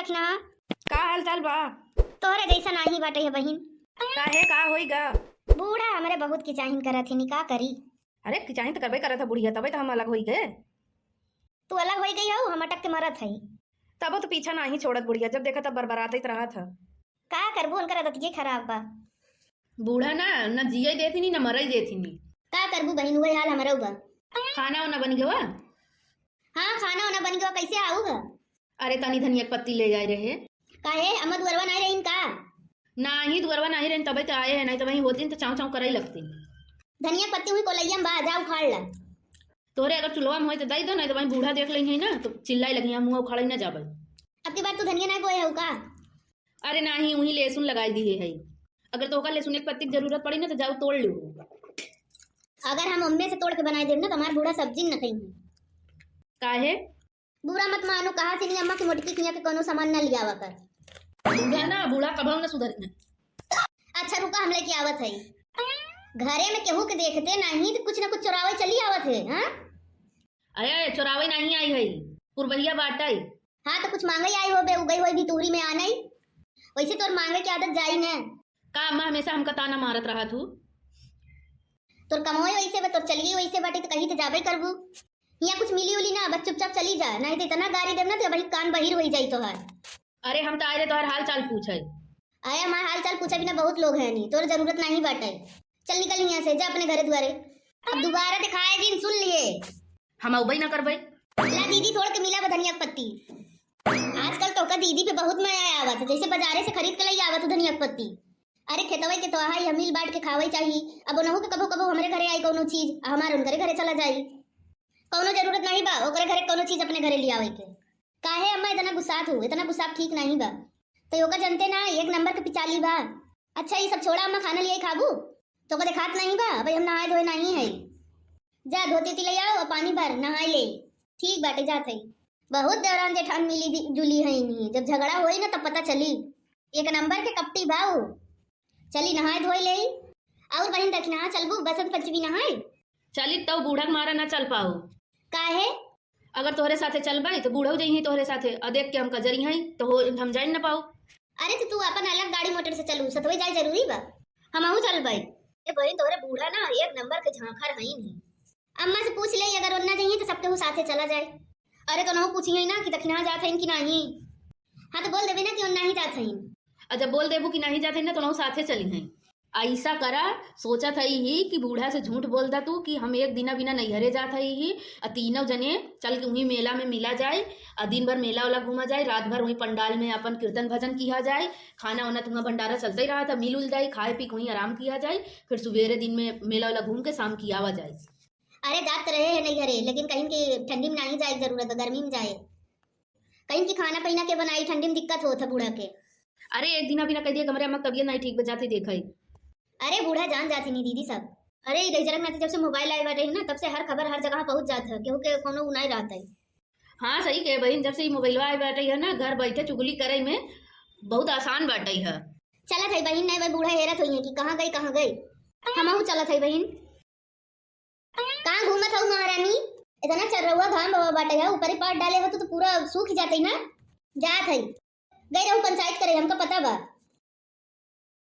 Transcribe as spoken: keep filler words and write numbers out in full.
रखना। का हाल चाल बा? तोहरे जैसा नाही बाटे है बहिन। काहे, का होई गा? बूढ़ा हमरे बहुत किचाहिन करत है नी, का करी? अरे किचाहिन त करबे करत है बुढ़िया, तबे त हम अलग होई गए। तू अलग होई गई हऊ, हम अटक के मरत है। तबो तो पीछा नाही छोड़त बुढ़िया, जब देखा तब बरबरात रहत है। का करबू, उनकर आदतिये खराब बा। बूढ़ा ना, ना जिये देथिनी, ना मरई देथिनी। का करबू बहिन, वही हाल हमरो बा। खाना वाना बन गवा? हाँ, खाना वाना बन गवा, कैसे आऊ बा? अरे तनी धनिया के पत्ती ले आए रहे। काहे, अम्मा दुअरवा नाही रहीन का? नाही, दुअरवा नाही रहीन, तबे तो आए हैं, नहीं तो वहीं होतीन तो चाव चाव करई लगतीन। धनिया के पत्ती हुई कोलैया में बा, जा उखाड़ ला। तोरे अगर चुलवा में होई तो दई दो, नहीं तो वहीं बूढ़ा देख लेंगे ना तो चिल्लाई लगी, हम मुँह उखाड़े ना जाबे। अब की बार तू धनिया ना बोए हो का? अरे नाही, वहीं लहसुन लगाई दिए है। अगर तोहका लहसुन एक पत्ती की जरूरत पड़ी ना तो जाओ तोड़ लो। अगर हम अम्मे से तोड़ के बनाई देब ना तो हमार बूढ़ा सब्जी न खाई। काहे? बुरा मत मानो, कहा थी अम्मा की मोटकी किया के कोनो सामान ना लियावा कर। बूढ़ा ना, बूढ़ा कभो ना सुधरी। अच्छा रुका, हम लेके आवत है। घरे में केहू के देखते नाही तो कुछ ना कुछ चोरावे चली आवत है, हाँ? अरे चोरावे नाही आई है, पुरबहिया बाटई। हाँ तो कुछ मांगे आई होबे, उगई होई भितूरी में आनई। वैसे तोर मांगे की आदत जाई ने। का अम्मा हमेशा हमका ताना मारत रहा तू? तोर कमोई वैसे बा, तोर चलिए वैसे बाटे तो कहीं तो जाबे करबू। यहाँ कुछ मिली उली ना, बस चुपचाप चली जा, नहीं तो इतना गारी देब ना तो भाई कान बहिर होई जाई तोहार। अरे हम तो आए रहे तोहार हाल चाल पूछे। अरे हमार हाल चाल पूछे बिना बहुत लोग हैं नहीं, तोर जरूरत नहीं बाटे। चल निकल यहाँ से, जा अपने घरे दुआरे। अब दोबारा दिखाए दिन सुन लिए। हम अउबे ना करबे। ला दीदी तोड़ के मिला बा धनिया के पत्ती। आजकल तोका दीदी पे बहुत मया आवत है, जैसे बाजारे से खरीद के लई आवत हो धनिया के पत्ती। अरे खेतवे के तो आहा ही, हम मिल बांट के खावे चाही। अब ओनहु के कभो कभो हमरे घरे आई कौनो चीज, आ हमार उनकरे घरे चला जाई। कौनो जरूरत नहीं बा ओकरे घरे कौनो चीज अपने घरे ले आवे के। काहे अम्मा इतना गुस्सात हो, इतना गुस्सा ठीक नहीं बा। तो ओका जनते ना एक नंबर के पिचाली बा। अच्छा ये सब छोड़ा अम्मा, खाना ले आई खाबू? तोका देखात नहीं बा, अबे हम नहाए धोए नहीं है। जा धोती उती ले आओ और पानी भर नहाए ले। ठीक बाटे जात है। बहुत देवरान जेठान मिली जुली है इन्हीं, जब झगड़ा होई ना तब पता चली। एक नंबर के कपटी बाऊ। चली नहाए धोए ले। और बहिन दखिना चलबू बसंत पंचमी नहाए? चली तौ बूढ़ा के मारा ना चल पाऊ। काहे? अगर तोहरे साथे चलबे तो बूढ़ऊ जइहीं तोहरे साथे, आ देख के हमका जरिहैं तो हो, हम जाइन ना पाऊ। अरे तो तू अपन अलग गाड़ी मोटर से चलू, सतवे जाए जरूरी बा? हमहू चलबे। ए बहिन तोहरे बूढ़ा ना एक नंबर के झांखर हईन ही। अम्मा से पूछ ले अगर ओन्ना जइहीं तो सबके हु साथे चला जाए। अरे तो नहु पूछिहैं ना कि दखिना जात हईन कि नाही। हाँ तो बोल देबे ना कि ओन्ना ही जात हईन। आ जब बोल देबू कि नाही जात हईन ना तो नहु साथे चलिहैं। ऐसा करा, सोचत हई ही कि बूढ़ा से झूठ बोल दा तू कि हम एक दिना बिना नैहरे जात हई ही, आ तीनों जने चल के वहीं मेला में मिला जाए, आ दिन भर मेला वाला घूमा जाए, रात भर वहीं पंडाल में अपन कीर्तन भजन किया जाए, खाना वाना तुहाँ भंडारा चलते ही रहा था, मिल उल जाए, खाए पी के वहीं आराम किया जाए, फिर सुबेरे दिन में मेला वाला घूम के शाम की आवा जाए। अरे जात रहे हैं नैहरे, लेकिन कहीं की ठंडी में नहीं जाए जरूरत, गर्मी में जाए। कहीं की खाना पीना के बनाई, ठंडी में दिक्कत होत है बूढ़ा के। अरे एक दिना बिना कह दिया कि हमरे अम्मा के तबियत नहीं ठीक बा, जाते देखा ही। अरे बूढ़ा जान जात ही नहीं दीदी सब। अरे ई दहिजरक नाती जब से मोबाइल आए बाटे है ना, तब से हर खबर हर जगह पहुंच जात है, केहू के कोनो उ नहीं रहत है। हाँ सही कहे बहिन, जब से ई मोबाइलवा आए बाटे है ना, घर बैठे चुगली करे में बहुत आसान बाटे है। चलत है बहिन, नहीं भाई बूढ़ा हेरत होई है कि कहाँ गई, कहाँ गई। हमहू चलत है बहिन। कहाँ घूमत हऊ महारानी? इतना चर्रउआ घाम बवा बाटे है, ऊपरे पाट डाले हो तो, तो पूरा सूख जाते ना। जात है, गई रहू पंचायत करे, हमका पता बा।